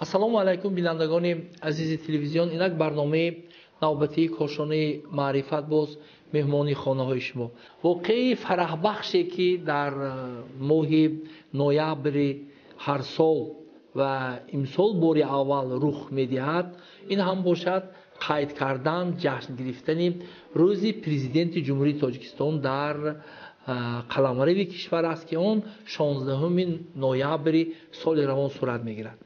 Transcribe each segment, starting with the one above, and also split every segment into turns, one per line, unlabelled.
Ассалому алайкум, бинандагони азизи телевизион. Инак барномаи навбатии Кошонаи маърифат боз меҳмони хонаҳои шумо. Воқеаи фараҳбахше, ки дар моҳи ноябри ҳар сол ва имсол бори аввал рух медиҳад, ин ҳам бошад қайд кардан, ҷашн гирифтани рӯзи Президенти Ҷумҳурии Тоҷикистон дар қаламрави кишвар аст, ки он 16 ноябри соли равон сурат мегирад.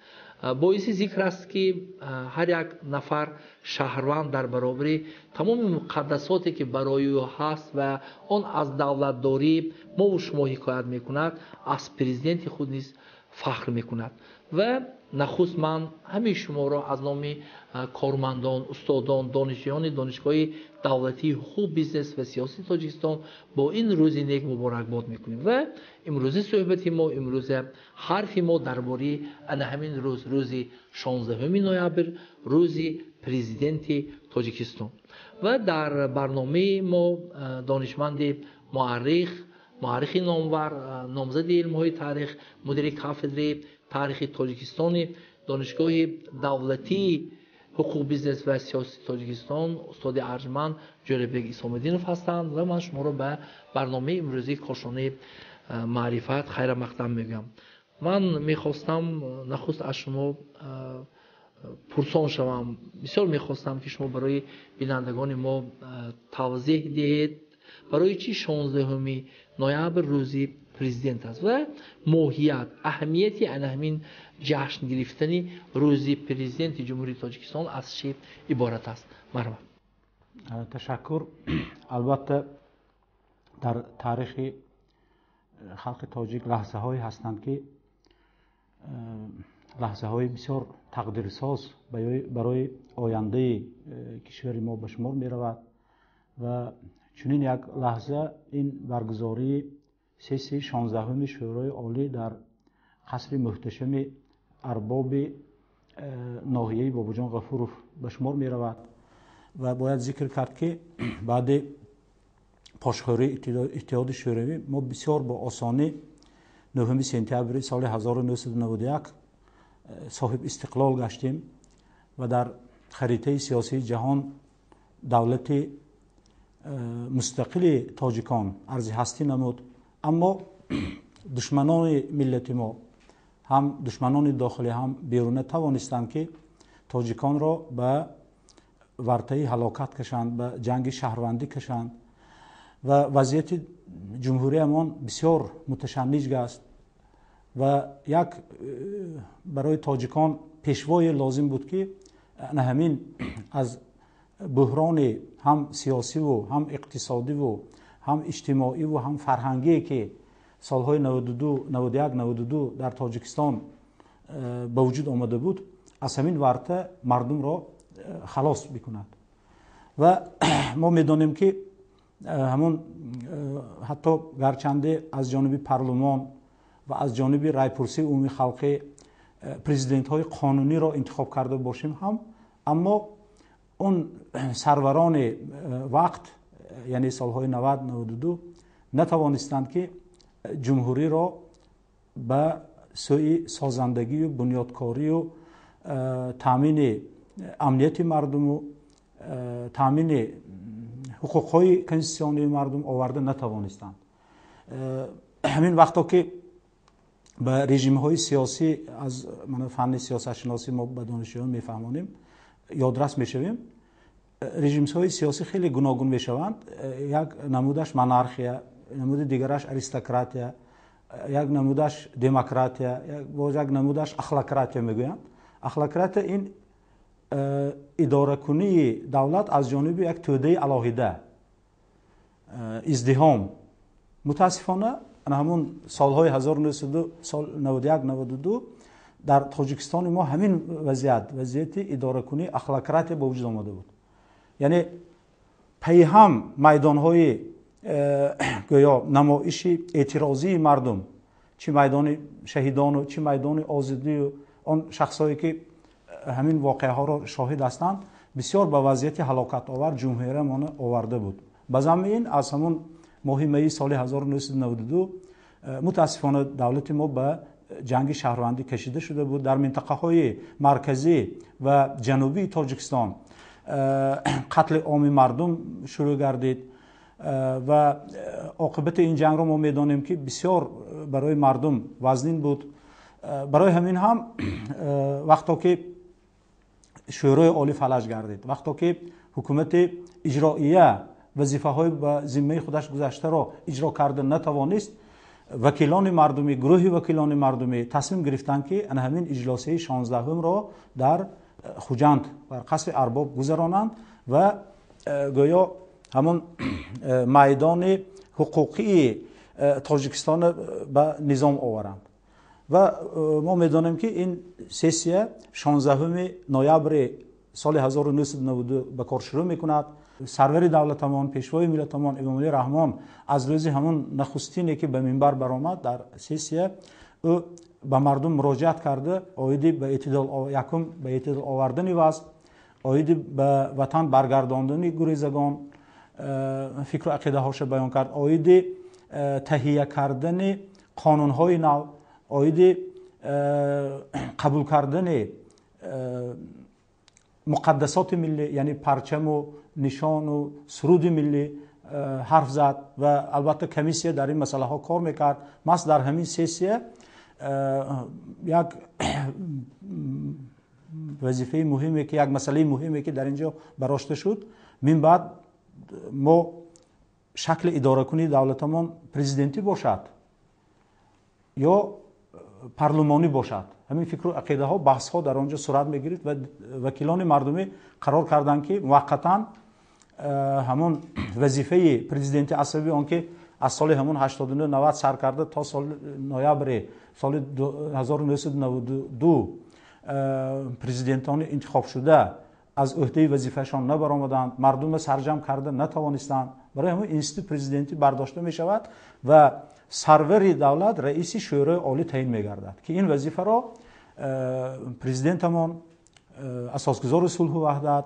Боиси зикр аст, ки ҳар як нафар шаҳрванд дар баробари тамоми муқаддасоте, ки барои ӯ ҳаст ва он аз давлатдорӣ мову шумо ҳикоят мекунад, аз президенти худ низ фахр мекунад. Ва нахуст ман ҳамаи шуморо аз номи кормандон, устодон, донишҷӯёни Донишгоҳи давлатии ҳуқуқ, бизнес ва сиёсии Тоҷикистон бо ин рӯзи нек муборакбод мекунем. Ва имрӯзи суҳбати мо, имрӯза ҳарфи мо дар бораи ана ҳамин рӯз, рӯзи 16 ноябр, рӯзи Президенти Тоҷикистон. Ва дар барномаи мо донишманди муаррих, муаррихи номвар, номзади илмҳои таърих, мудири кафедраи таърихи Тоҷикистони Донишгоҳи давлатии ҳуқуқ, бизнес ва сиёсии Тоҷикистон устоди арҷманд Ҷӯрабек Исомиддинов ҳастанд ва ман шуморо ба барномаи имрӯзии Кошонаи маърифат хайрамақдам мегӯям. Ман мехостам нахуст аз шумо пурсон шавам. Бисёр мехостам, ки шумо барои бинандагони мо тавзеҳ диҳед, барои чӣ 16 ноябр рӯзи президент аст ва моҳият, аҳамияти ана ҳамин ҷашн гирифтани рӯзи Президенти Ҷумҳурии Тоҷикистон аз чӣ иборат аст? Марҳамат.
Ташаккур. Албатта, дар таърихи халқи тоҷик лаҳзаҳое ҳастанд, ки лаҳзаҳои бисёр тақдирсоз барои ояндаи кишвари мо ба шумор меравад ва чунин як лаҳза ин баргузории сессияи 16-уми Шӯрои Олӣ дар қасри муҳташами арбоби ноҳияи Бобоҷон Ғафуров ба шумор меравад. Ва бояд зикр кард, ки баъди пошхӯрии Иттиҳоди Шӯравӣ мо бисёр бо осонӣ 9 сентябри соли 1991 соҳиб истиқлол гаштем ва дар харитаи сиёсии ҷаҳон давлати мустақили тоҷикон арзи ҳастӣ намуд. Аммо душманони миллати мо, ҳам душманони дохилӣ, ҳам беруна, тавонистанд, ки тоҷиконро ба вартаи ҳалокат кашанд, ба ҷанги шаҳрвандӣ кашанд ва вазъияти ҷумҳуриямон бисёр муташанниҷ гаст ва як барои тоҷикон пешвое лозим буд, ки ана ҳамин аз буҳрони ҳам сиёсиву, ҳам иқтисодиву, ҳам иҷтимоиву, ҳам фарҳангие, ки солҳои 92, 91, 92 дар Тоҷикистон ба вуҷуд омада буд, аз ҳамин варта мардумро халос бикунад. Ва мо медонем, ки ҳамон ҳатто гарчанде аз ҷониби парлумон ва аз ҷониби райпурсии умумии халқӣ президентҳои қонуниро интихоб карда бошем ҳам, аммо он сарварони вақт, яъне солҳои 90, 92, натавонистанд, ки ҷумҳуриро ба сӯи созандагию бунёдкорию таъмини амнияти мардуму таъмини ҳуқуқҳои конститутсионии мардум оварда натавонистанд. Ҳамин вақто, ки ба режимҳои сиёсӣ аз фанни сиёсатшиносӣ мо ба донишҷӯён мефаҳмонем, ёдрас мешавем, режимҳои сиёсӣ хеле гуногун мешаванд. Як намудаш монархия, намуди дигараш аристократия, як намудаш демократия, боз як намудаш охлократия мегӯянд. Охлократия ин идоракунии давлат аз ҷониби як тӯдаи алоҳида, издиҳом. Мутаассифона, ҳамун солҳои 1991, 92 дар Тоҷикистони мо ҳамин вазъият, вазъияти идоракунии охлократия ба вуҷуд омада буд. Яъне пайҳам майдонҳои гӯё намоиши эътирозии мардум, чӣ майдони Шаҳидону, чӣ майдони Озодию, он шахсое, ки ҳамин воқеаҳоро шоҳид ҳастанд, бисёр ба вазъияти ҳалокатовар ҷумҳуриямона оварда буд. Ба замми ин аз ҳамун моҳи майи соли 1992 мутаассифона давлати мо ба ҷанги шаҳрвандӣ кашида шуда буд. Дар минтақаҳои марказӣ ва ҷанубии Тоҷикистон қатли оми мардум шурӯъ гардид ва оқибати ин ҷангро мо медонем, ки бисёр барои мардум вазнин буд. Барои ҳамин ҳам вақто ки Шӯрои Олӣ фалаҷ гардид, вақто ки ҳукумати иҷроия вазифаҳои ба зиммаи худаш гузаштаро иҷро карда натавонист, вакилони мардумӣ, гурӯҳи вакилони мардумӣ тасмим гирифтанд, ки ана ҳамин иҷлосияи 16-умро дар Хуҷанд, дар қасри Арбоб гузаронанд ва гӯё ҳамон майдони ҳуқуқии Тоҷикистонро ба низом оваранд. Ва мо медонем, ки ин сессия 16 ноябри соли 1992 ба кор шурӯъ мекунад. Сарвари давлатамон, пешвои миллатамон Эмомалӣ Раҳмон аз рӯзи ҳамон нахустине, ки ба минбар баромад дар сессия, ӯ ба мардум муроҷиат карда, оиди ба эътидол, якум, ба эътидол овардани вазъ, оиди ба ватан баргардондани гурезагон фикру ақидаҳоша баён кард, оиди таҳия кардани қонунҳои нав, оиди қабул кардани муқаддасоти миллӣ, яъне парчаму нишону суруди миллӣ ҳарф зад ва албатта комиссия дар ин масъалаҳо кор мекард. Маҳз дар ҳамин сессия як вазифаи муҳиме ки, як масъалаи муҳиме ки дар ин ҷо барошта шуд, мин баъд мо шакли идоракунии давлатамон президентӣ бошад ё парлумонӣ бошад, ҳамин фикру ақидаҳо, баҳсҳо дар он ҷо сурат мегирифт ва вакилони мардумӣ қарор карданд, ки муваққатан ҳамон вазифаи президенти аз сабаби он ки аз соли ҳамон 89, 90 сар карда то соли ноябри соли 1992 президентони интихобшуда аз ӯҳдаи вазифаашон набаромаданд, мардумро сарҷамъ карда натавонистанд, барои ҳамон институти президентӣ бардошта мешавад ва сарвари давлат раиси Шӯрои Олӣ таъин мегардад, ки ин вазифаро президентамон, асосгузори сулҳу ваҳдат,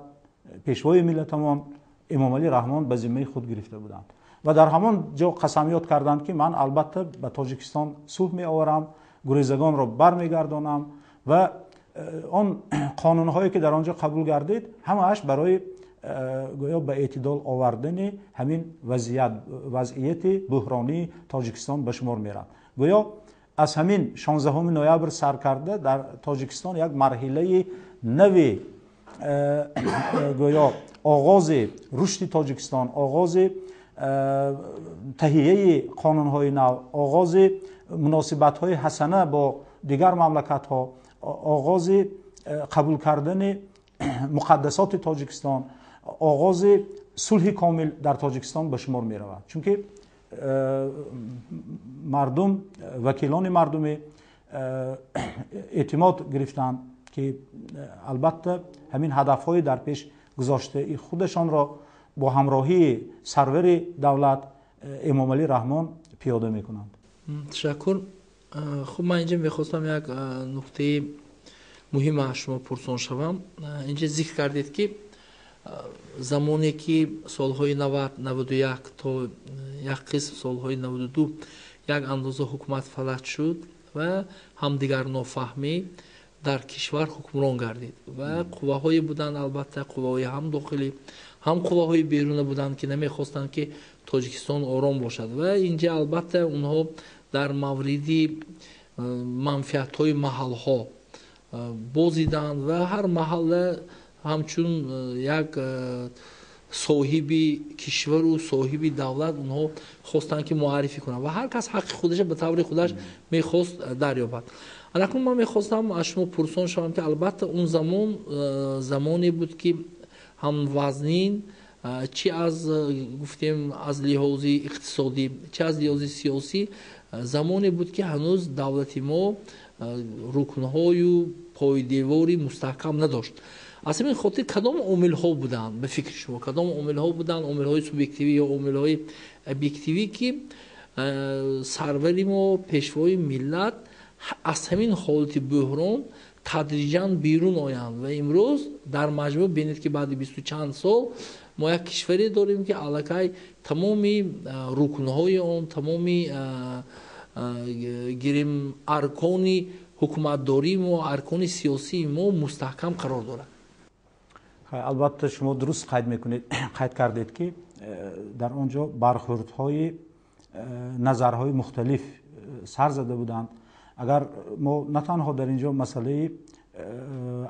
пешвои миллатамон Эмомалӣ Раҳмон ба зиммаи худ гирифта буданд ва дар ҳамон ҷо қасамёд карданд, ки ман албатта ба Тоҷикистон сулҳ меоварам, гурезагонро бармегардонам ва он қонунҳое ки дар он ҷо қабул гардид, ҳамааш барои гӯё ба эътидол овардани ҳамин вазъияти буҳронии Тоҷикистон ба шумор меравад. Гӯё аз ҳамин 16 ноябр сар карда дар Тоҷикистон як марҳилаи нави, гӯё оғози рушди Тоҷикистон, оғози таҳияи қонунҳои нав, оғози муносибатҳои ҳасана бо дигар мамлакатҳо, оғози қабул кардани муқаддасоти Тоҷикистон, оғози сулҳи комил дар Тоҷикистон ба шумор меравад. Чунки мардум, вакилони мардумӣ эътимод гирифтанд, ки албатта ҳамин ҳадафҳои дар пеш гузоштаи худашонро бо ҳамроҳии сарвари давлат Эмомалӣ Раҳмон пиёда мекунанд.
Ташаккур. Хуб, ман инҷа мехостам як нуқтаи муҳим аз шумо пурсон шавам. Инҷа зикр кардед, ки замоне ки солҳои 90, 91 то як қисм солҳои 92 як андоза ҳукумат фалаҷ шуд ва ҳамдигар нофаҳмӣ дар кишвар ҳукмрон гардид ва қувваҳое буданд, албатта қувваҳои ҳам дохилӣ, ҳам қувваҳои беруна буданд, ки намехостанд, ки Тоҷикистон ором бошад ва инҷа албатта онҳо дар мавриди манфиатҳои маҳалҳо бозиданд ва ҳар маҳалла ҳамчун як соҳиби кишвару соҳиби давлат онҳо хостанд, ки муаррифӣ кунанд ва ҳар кас ҳаққи худашро ба таври худаш мехост дарёбад. Алакун ман мехостам аз шумо пурсон шавам, ки албатта он замон замоне буд, ки ҳам вазнин, чи аз гуфтем аз лиҳози иқтисодӣ, чи аз лиҳози сиёсӣ, замоне буд, ки ҳанӯз давлати мо рукнҳою пойдевори мустаҳкам надошт. Аз ҳамин хотир кадом омилҳо буданд, ба фикри шумо, кадом омилҳо буданд, омилҳои субъективӣ ё омилҳои объективӣ, ки сарвари мо, пешвои миллат аз ҳамин ҳолати буҳрон тадриҷан берун оянд ва имрӯз дар маҷмӯъ бинед, ки баъди бисту чанд сол мо як кишваре дорем, ки аллакай тамоми рукнҳои он, тамоми Гирем, аркони ҳукуматдории мо, аркони сиёсии мо мустаҳкам қарор дорад.
Албатта, шумо дуруст қайд мекунед, қайд кардед, ки дар он ҷо бархӯрдҳои назарҳои мухталиф сар зада буданд. Агар мо на танҳо дар ин ҷо масъалаи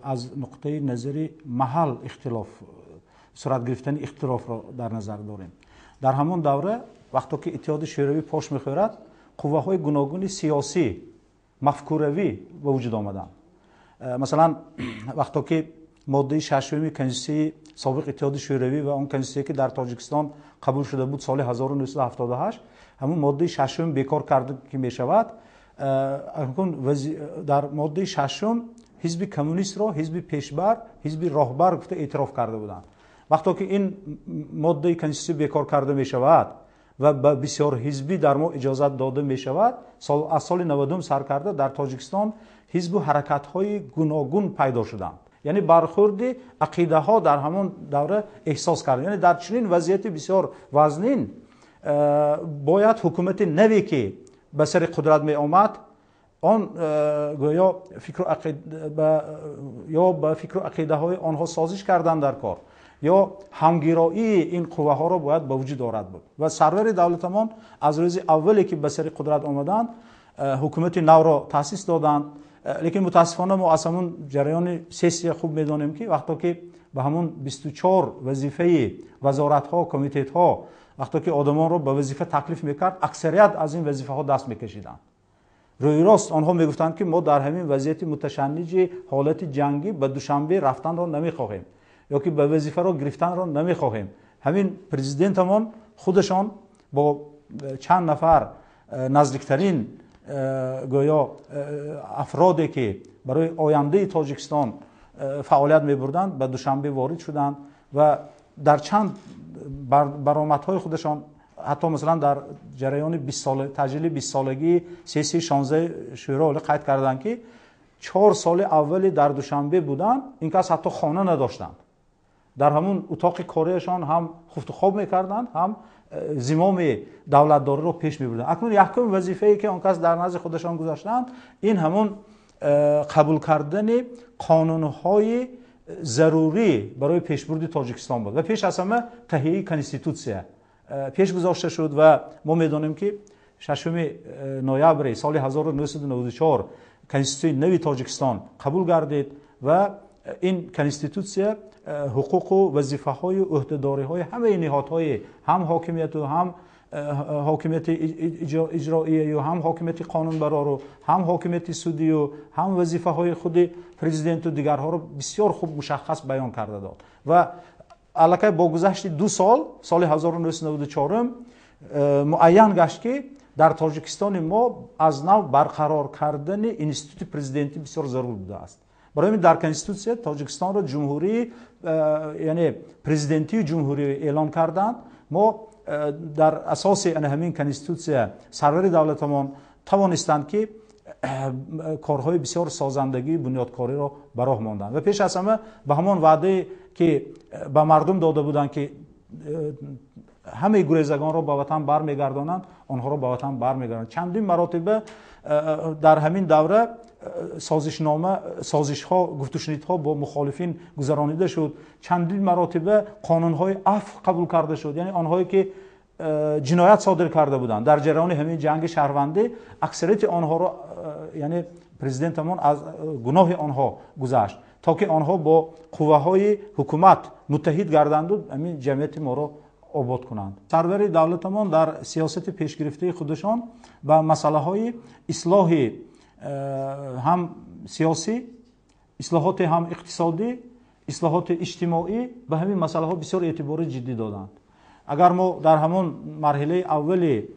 аз нуқтаи назари маҳал ихтилоф сурат гирифтани ихтилофро дар назар дорем, дар ҳамон давра, вақто ки Иттиҳоди Шӯравӣ пош мехӯрад, қувваҳои гуногуни сиёсӣ, мафкуравӣ ба вуҷуд омаданд. Масалан, вақто ки моддаи шашуми Конститутсияи собиқ Иттиҳоди Шӯравӣ ва он конститутсия, ки дар Тоҷикистон қабул шуда буд соли 1978, ҳамун моддаи шашум бекор карда ки мешавад, дар моддаи шашум ҳизби коммунистро ҳизби пешбар, ҳизби роҳбар гуфта эътироф карда буданд. Вақто ки ин моддаи конститутсия бекор карда мешавад ва ба бисёрҳизбӣ дар мо иҷозат дода мешавад, аз соли 90 сар карда дар Тоҷикистон ҳизбу ҳаракатҳои гуногун пайдо шуданд. Яъне бархӯрди ақидаҳо дар ҳамон давра эҳсос кард. Яъне дар чунин вазъияти бисёр вазнин бояд ҳукумати наве, ки ба сари қудрат меомад, он гӯё фикру ё ба фикру ақидаҳои онҳо созиш кардан дар кор, ё ҳамгироии ин қувваҳоро бояд ба вуҷуд орад буд. Ва сарвари давлатамон аз рӯзи аввале, ки ба сари қудрат омаданд, ҳукумати навро таъсис доданд. Лекин мутаассифона мо аз ҳамун ҷараёни сессия хуб медонем, ки вақто ки ба ҳамун 24 вазифаи вазоратҳо, комитетҳо, вақто ки одамонро ба вазифа таклиф мекард, аксарият аз ин вазифаҳо даст мекашиданд. Рӯи рост онҳо мегуфтанд, ки мо дар ҳамин вазъияти муташанниҷи ҳолати ҷангӣ ба Душанбе рафтанро намехоҳем ё ки ба вазифаро гирифтанро намехоҳем. Ҳамин президентамон худашон бо чанд нафар наздиктарин гӯё афроде, ки барои ояндаи Тоҷикистон фаъолият мебурданд, ба Душанбе ворид шуданд ва дар чанд баромадҳои худашон, ҳатто масалан дар ҷараёни таҷлили бистсолагии сессияи 16 Шӯрои Олӣ қайд карданд, ки 4 соли аввали дар Душанбе буданд, ин кас ҳатто хона надоштанд. Дар ҳамун утоқи кориашон ҳам хуфтухоб мекарданд, ҳам зимоми давлатдориро пеш мебурданд. Акнун якум вазифае, ки он кас дар назди худашон гузоштанд, ин ҳамун қабул кардани қонунҳои зарурӣ барои пешбурди Тоҷикистон буд ва пеш аз ҳама таҳияи конститутсия пеш гузошта шуд. Ва мо медонем, ки 6 ноябри соли 1994 конститутсияи нави Тоҷикистон қабул гардид ва ин конститутсия ҳуқуқу вазифаҳою ӯҳдадориҳои ҳамаи ниҳодҳои ҳам ҳокимияту, ҳам ҳокимияти иҷроияю, ҳам ҳокимияти қонунбарору, ҳам ҳокимияти судию, ҳам вазифаҳои худи президенту дигарҳоро бисёр хуб мушаххас баён карда дод. Ва аллакай бо гузашти 2 сол, соли 1994 муайян гашт, ки дар Тоҷикистони мо аз нав барқарор кардани институти президентӣ бисёр зарур будааст. Барои ҳамин дар конститутсия Тоҷикистонро ҷумҳурии, яъне президентии ҷумҳурӣ эълон карданд. Мо дар асоси ана ҳамин конститутсия сарвари давлатамон тавонистанд, ки корҳои бисёр созандагии бунёдкориро ба роҳ монданд ва пеш аз ҳама ба ҳамон ваъдае, ки ба мардум дода буданд, ки ҳамаи гурезагонро ба ватан бармегардонанд, онҳоро ба ватан бармегардонанд. Чандин маротиба дар ҳамин давра созишнома, созишҳо, гуфтушунидҳо бо мухолифин гузаронида шуд. Чандин маротиба қонунҳои афв қабул карда шуд, яъне онҳое, ки ҷиноят содир карда буданд дар ҷараёни ҳамин ҷанги шаҳрвандӣ, аксарияти онҳоро, яъне президентамон аз гуноҳи онҳо гузашт, то ки онҳо бо қувваҳои ҳукумат муттаҳид гарданду ҳамин ҷамъияти моро обод кунанд. Сарвари давлатамон дар сиёсати пешгирифтаи худашон ба масъалаҳои ислоҳи ҳам сиёсӣ, ислоҳоти ҳам иқтисодӣ, ислоҳоти иҷтимоӣ, ба ҳамин масъалаҳо бисёр эътибори ҷиддӣ доданд. Агар мо дар ҳамон марҳилаи аввали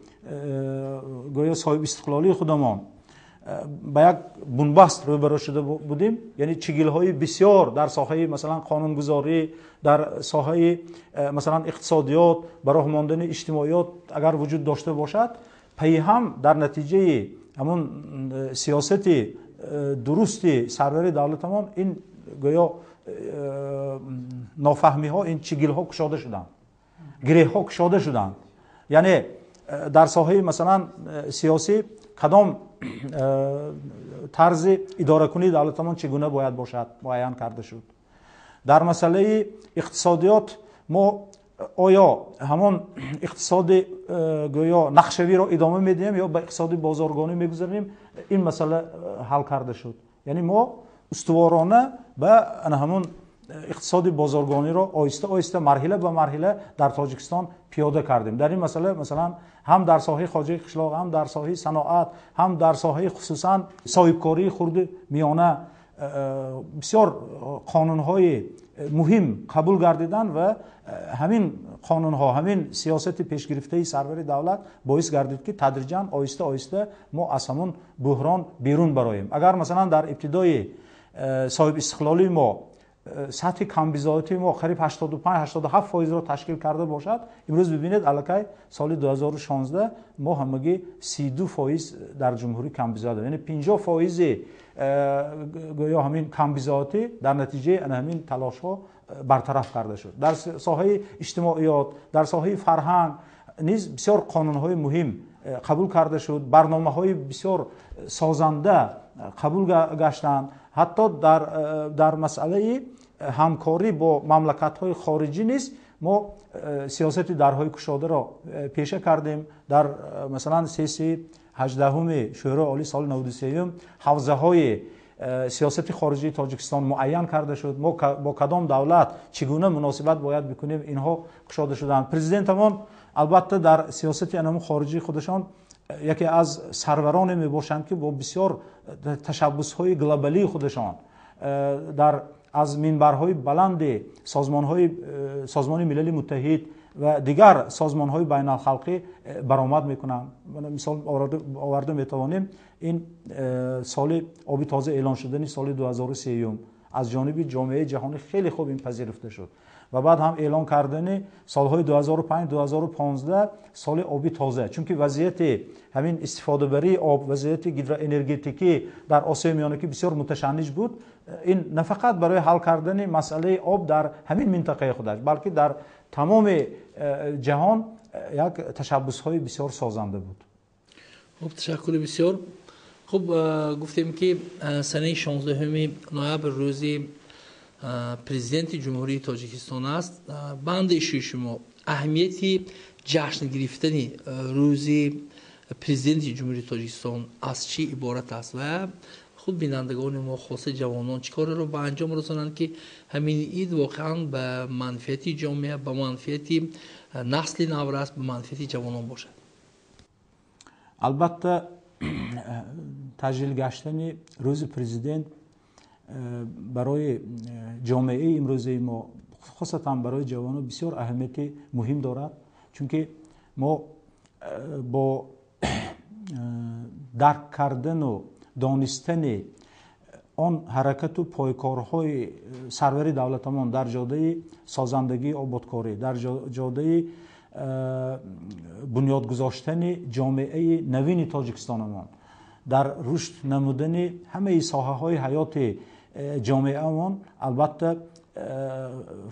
гӯё соҳибистиқлолии худамон ба як бунбаст рӯбарӯ шуда будем, яъне чигилҳои бисёр дар соҳаи масалан қонунгузорӣ, дар соҳаи масалан иқтисодиёт, ба роҳ мондани иҷтимоиёт агар вуҷуд дошта бошад, пайи ҳам дар натиҷаи ҳамон сиёсати дурусти сарвари давлатамон ин гӯё нофаҳмиҳо, ин чигилҳо кушода шуданд, гиреҳҳо кушода шуданд. Яъне дар соҳаи масалан сиёсӣ кадом тарзи идоракунии давлатамон чӣ гуна бояд бошад, муайян карда шуд. Дар масъалаи иқтисодиёт мо оё ҳамон иқтисоди гӯё нақшавиро идома медиҳем ё ба иқтисоди бозоргонӣ мегузарем, ин масъала ҳал карда шуд. Яъне мо устуворона ба ҳамон иқтисоди бозоргониро оҳиста оҳиста, марҳила ба марҳила дар Тоҷикистон пиёда кардем. Дар ин масъала, масалан, ҳам дар соҳаи хоҷагии қишлоқ, ҳам дар соҳаи саноат, ҳам дар соҳаи хусусан соҳибкории хурди миёна бисёр қонунҳои муҳим қабул гардиданд ва ҳамин қонунҳо, ҳамин сиёсати пешгирифтаи сарвари давлат боис гардид, ки тадриҷан, оҳиста оҳиста мо аз ҳамон буҳрон берун бароем. Агар, масалан, дар ибтидои соҳибистиқлолии мо сатҳи камбизоатии мо қариб 85-87 фоизро ташкил карда бошад, имрӯз бибинед, аллакай соли 2016 мо ҳамагӣ 32% дар ҷумҳурӣ камбизоат дорем. Яъне 50 фоизи гӯё ҳамин камбизоатӣ дар натиҷаи ана ҳамин талошҳо бартараф карда шуд. Дар соҳаи иҷтимоиёт, дар соҳаи фарҳанг низ бисёр қонунҳои муҳим қабул карда шуд, барномаҳои бисёр созанда қабул гаштанд. Ҳатто дар масъалаи ҳамкорӣ бо мамлакатҳои хориҷӣ низ мо сиёсати дарҳои кушодаро пеша кардем. Дар, масалан, сессияи 18-уми Шӯрои Олӣ соли 93-юм ҳавзаҳои сиёсати хориҷии Тоҷикистон муайян карда шуд. Мо бо кадом давлат чӣ гуна муносибат бояд бикунем, инҳо кушода шуданд. Президентамон, албатта, дар сиёсати анаму хориҷии худашон яке аз сарвароне мебошанд, ки бо бисёр ташаббусҳои глобалии худашон дар аз минбарҳои баланди созмонҳои Созмони Милали Муттаҳид ва дигар созмонҳои байналхалқӣ баромад мекунанд. Мисол оварда метавонем ин соли оби тоза эълон шудани соли 2003 аз ҷониби ҷомеаи ҷаҳонӣ хеле хуб ин пазируфта шуд ва баъд ҳам эълон кардани солҳои 2005, 2015 соли оби тоза, чунки вазъияти ҳамин истифодабарии об, вазъияти гидроэнергетикӣ дар Осиёи Миёна, ки бисёр муташанниҷ буд, ин на фақат барои ҳал кардани масъалаи об дар ҳамин минтақаи худаш, балки дар тамоми ҷаҳон як ташаббусҳои бисёр созанда буд.
Хуб, ташаккури бисёр. Хуб, гуфтем, ки санаи 16 ноябр рӯзи Президенти Ҷумҳурии Тоҷикистон аст. Ба андешаи шумо, аҳамияти ҷашн гирифтани рӯзи Президенти Ҷумҳурии Тоҷикистон аз чӣ иборат аст ва худ бинандагони мо, хоса ҷавонон, чӣ кореро ба анҷом расонанд, ки ҳамин ид воқеан ба манфиати ҷомеа, ба манфиати насли наврас, ба манфиати ҷавонон бошад?
Албатта, таҷлил гаштани рӯзи Президент барои ҷомеаи имрӯзаи мо, хусусан барои ҷавонон, бисёр аҳамияти муҳим дорад, чунки мо бо дарк кардану донистани он ҳаракату пойкорҳои сарвари давлатамон дар ҷодаи созандагии ободкорӣ, дар ҷодаи бунёд гузоштани ҷомеаи навини Тоҷикистонамон, дар рушд намудани ҳамаи соҳаҳои ҳаёти ҷомеаамон, албатта,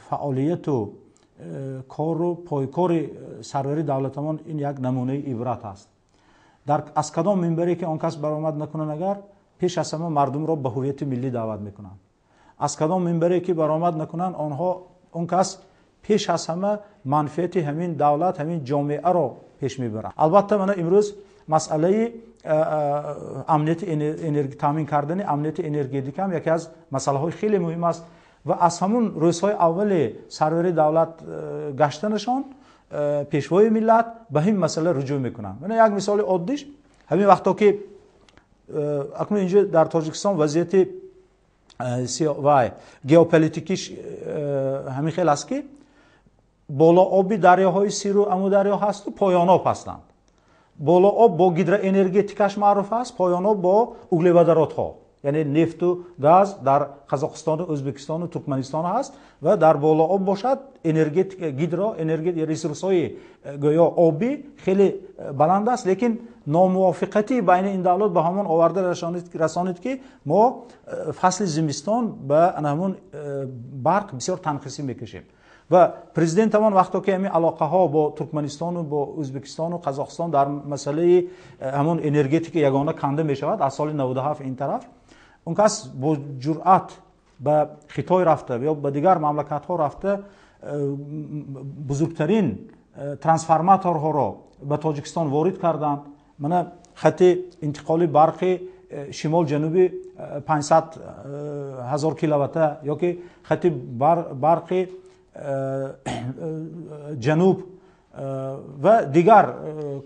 фаъолияту кору пойкори сарвари давлатамон ин як намунаи ибрат аст. Дар аз кадом минбаре ки он кас баромад накунанд, агар пеш аз ҳама мардумро ба ҳуввияти миллӣ даъват мекунанд. Аз кадом минбаре ки баромад накунанд онҳо, он кас пеш аз ҳама манфиати ҳамин давлат, ҳамин ҷомеаро пеш мебаранд. Албатта, мана имрӯз масъалаи амнияти, таъмин кардани амнияти энергетика ҳам яке аз масъалаҳои хеле муҳим аст ва аз ҳамун рӯзҳои аввали сарвари давлат гаштанашон Пешвои миллат ба ҳамин масъала руҷӯъ мекунанд. Мана як мисоли оддиш: ҳамин вақто ки акнун инҷо дар Тоҷикистон вазъияти вай геополитикиш ҳамин хел аст, ки болооби дарёҳои Сиру Амударё ҳасту поёноб ҳастанд. Болооб бо гидроэнергетикаш маъруф аст, поёноб бо углеводородҳо, яъне нефту газ дар Қазоқистону Ӯзбекистону Туркманистон ҳаст ва дар болооб бошад энергетика, гидроэнергетика, ресурсҳои гӯё обӣ хеле баланд аст. Лекин номувофиқати байни ин давлат ба ҳамон оварда расонид, ки мо фасли зимистон ба ҳамон барқ бисёр танқисӣ мекашем. Ва президентамон вақто ки ҳамин алоқаҳо бо Туркманистону бо Ӯзбекистону Қазоқистон дар масъалаи ҳамон энергетика ягона канда мешавад аз соли 97 ин тараф, он кас бо ҷуръат ба Хитой рафта ё ба дигар мамлакатҳо рафта бузургтарин трансформаторҳоро ба Тоҷикистон ворид карданд. Мана хати интиқоли барқи шимол ҷануби 500 ҳазор киловатта ёки хати барқи ҷануб ва дигар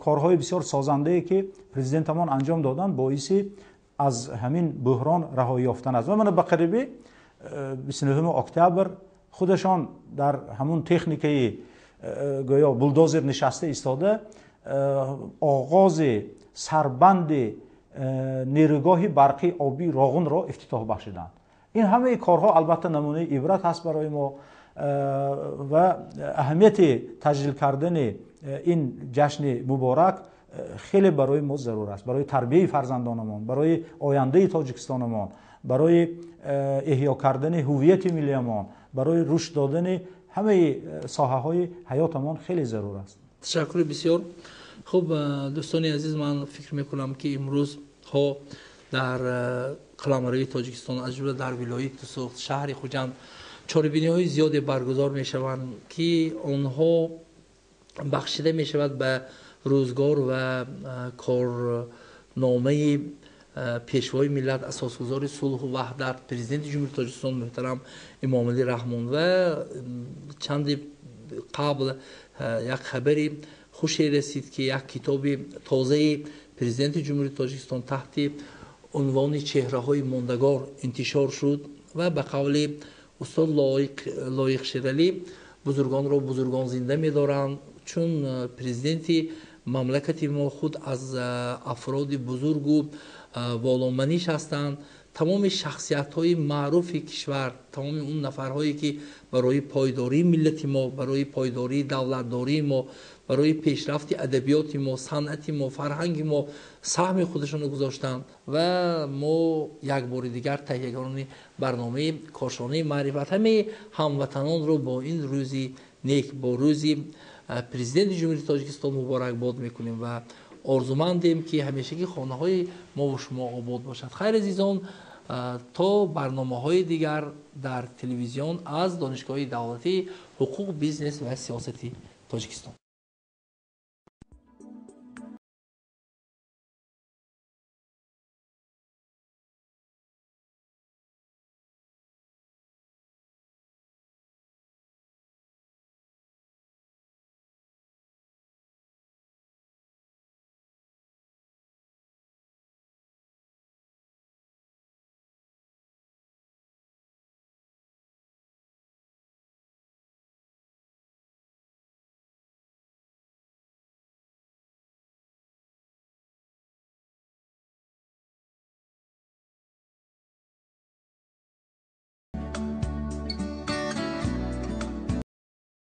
корҳои бисёр созандае ки президентамон анҷом доданд, боиси аз ҳамин буҳрон раҳоӣ ёфтан аст. Ва мана ба қариби 29 октябр худашон дар ҳамун техникаи гӯё булдозер нишаста истода оғози сарбанди нерӯгоҳи барқии обии Роғунро ифтитоҳ бахшиданд. Ин ҳамаи корҳо албатта намунаи ибрат ҳаст барои мо ва аҳамияти таҷлил кардани ин ҷашни муборак хеле барои мо зарур аст, барои тарбияи фарзандонамон, барои ояндаи Тоҷикистонамон, барои эҳё кардани ҳуввияти миллиямон, барои рушд додани ҳамаи соҳаҳои ҳаётамон хеле зарур аст.
Ташаккури бисёр. Хуб, дӯстони азиз, ман фикр мекунам ки имрӯзҳо дар қаламрави Тоҷикистон, аз ҷумла дар вилояти Суғд, шаҳри Хуҷанд чорабиниҳои зиёде баргузор мешаванд, ки онҳо бахшида мешавад ба рӯзгор ва корномаи пешвои миллат, асосгузори сулҳу ваҳдат, президенти Ҷумҳурии Тоҷикистон муҳтарам Эмомалӣ Раҳмон. Ва чанде қабл як хабари хуше расид, ки як китоби тозаи президенти Ҷумҳурии Тоҷикистон таҳти унвони чеҳраҳои мондагор интишор шуд ва ба қавли устод Лоиқ Шералӣ бузургонро бузургон зинда медоранд, чун президенти мамлакати мо худ аз афроди бузургу воломаниш ҳастанд. Тамоми шахсиятҳои маъруфи кишвар, тамоми он нафарҳое ки барои пойдории миллати мо, барои пойдории давлатдории мо, барои пешрафти адабиёти мо, санъати мо, фарҳанги мо саҳми худашонро гузоштанд. Ва мо як бори дигар таҳиягарони барномаи Кошонаи маърифат ҳамаи ҳамватанонро бо ин рӯзи нек, бо рӯзи президенти Ҷумҳурии Тоҷикистон муборакбод мекунем ва орзумандем, ки ҳамешагӣ хонаҳои мову шумо обод бошад. Хайр, азизон, то барномаҳои дигар дар телевизион аз Донишгоҳи давлатии ҳуқуқ, бизнес ва сиёсати Тоҷикистон.